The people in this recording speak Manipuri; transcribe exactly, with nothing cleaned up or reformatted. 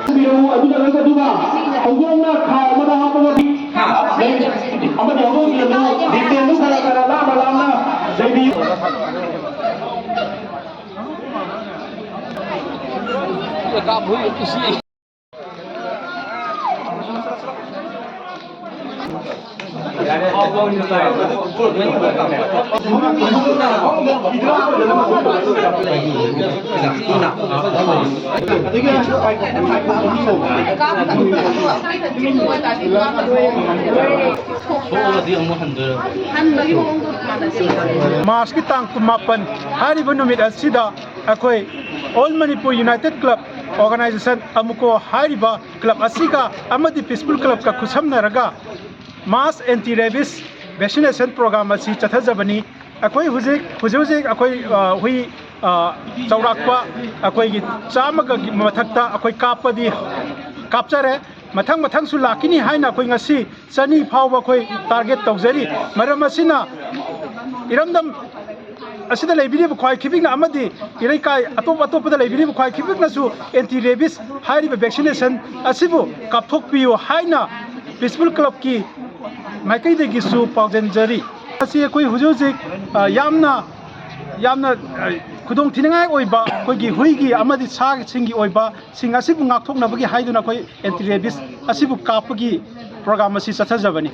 ꯊꯝꯕꯤꯔꯛꯎ꯫ ꯑꯗꯨꯒ ꯂꯣꯏꯅ ꯑꯗꯨꯒ ꯍꯧꯗꯣꯡꯅ ꯈꯥꯎ ꯑꯃꯗ ꯍꯥꯞꯄꯒ ꯑꯃꯗꯤ ꯍꯧꯗꯣꯡꯁꯤꯡ ꯑꯗꯨ ꯗꯤꯇꯦꯜꯗꯨ ꯈꯔ ꯈꯔ ꯂꯥꯞꯅ ꯂꯥꯞꯅ ꯂꯩꯕꯤꯌꯨ꯫ ꯃꯥꯔꯆꯀꯤ ꯇꯥꯡ ꯀꯨꯟꯃꯥꯄꯟ ꯍꯥꯏꯔꯤꯕ ꯅꯨꯃꯤꯠ ꯑꯁꯤꯗ ꯑꯩꯈꯣꯏ All Manipur United Club Organization, ꯑꯃꯨꯀꯣ ꯍꯥꯏꯔꯤꯕ club ꯑꯁꯤꯒ ꯑꯃꯗꯤ Peaceful Clubꯀ ꯈꯨꯠꯁꯝꯅꯔꯒ mass anti rabies vaccination program ꯑꯁꯤ ꯆꯠꯊꯖꯕꯅꯤ꯫ ꯑꯩꯈꯣꯏ ꯍꯧꯖꯤꯛ, ꯍꯧꯖꯤꯛ ꯍꯧꯖꯤꯛ ꯑꯩꯈꯣꯏ, ꯑ, ꯍꯨꯏ, ꯑ, ꯆꯥꯎꯔꯥꯛꯄ ꯑꯩꯈꯣꯏꯒꯤ ꯆꯥꯝꯃꯒꯤ ꯃꯊꯛꯇ ꯑꯩꯈꯣꯏ ꯀꯥꯞꯄꯗꯤ ꯀꯥꯞꯆꯔꯦ꯫ ꯃꯊꯪ ꯃꯊꯪꯁꯨ ꯂꯥꯛꯈꯤꯅꯤ ꯍꯥꯏꯅ ꯑꯩꯈꯣꯏ ꯉꯁꯤ ꯆꯅꯤ ꯐꯥꯎꯕ ꯑꯩꯈꯣꯏ target ꯇꯧꯖꯔꯤ꯫ ꯃꯔꯝ ꯑꯁꯤꯅ ꯏꯔꯝꯗꯝ ꯑꯁꯤꯗ ꯂꯩꯕꯤꯔꯤꯕ ꯈ꯭ꯋꯥꯏ ꯈꯤꯕꯤꯛꯅ ꯑꯃꯗꯤ ꯏꯔꯩꯀꯥꯏ ꯑꯇꯣꯞ ꯑꯇꯣꯞꯄꯗ ꯂꯩꯕꯤꯔꯤꯕ ꯈ꯭ꯋꯥꯏ ꯈꯤꯕꯤꯛꯅꯁꯨ anti rabies ꯍꯥꯏꯔꯤꯕ vaccination ꯑꯁꯤꯕꯨ ꯀꯥꯞꯊꯣꯛꯄꯤꯌꯨ ꯍꯥꯏꯅ Peaceful Clubꯀꯤ ꯃꯥꯏꯀꯩꯗꯒꯤꯁꯨ ꯄꯥꯎꯖꯦꯟꯖꯔꯤ꯫ ꯑꯁꯤ ꯑꯩꯈꯣꯏ ꯍꯧꯖꯤꯛ ꯍꯧꯖꯤꯛ, ꯑ, ꯌꯥꯝꯅ, ꯌꯥꯝꯅ, ꯑ, ꯈꯨꯗꯣꯡꯊꯤꯅꯤꯡꯉꯥꯏ ꯑꯣꯏꯕ ꯑꯩꯈꯣꯏꯒꯤ ꯍꯨꯏꯒꯤ ꯑꯃꯗꯤ ꯁꯥꯁꯤꯡꯒꯤ ꯑꯣꯏꯕ ꯁꯤꯡ ꯑꯁꯤꯕꯨ ꯉꯥꯛꯊꯣꯛꯅꯕꯒꯤ ꯍꯥꯏꯗꯨꯅ ꯑꯩꯈꯣꯏ anti rabies ꯑꯁꯤꯕꯨ ꯀꯥꯞꯄꯒꯤ program ꯑꯁꯤ ꯆꯠꯊꯖꯕꯅꯤ꯫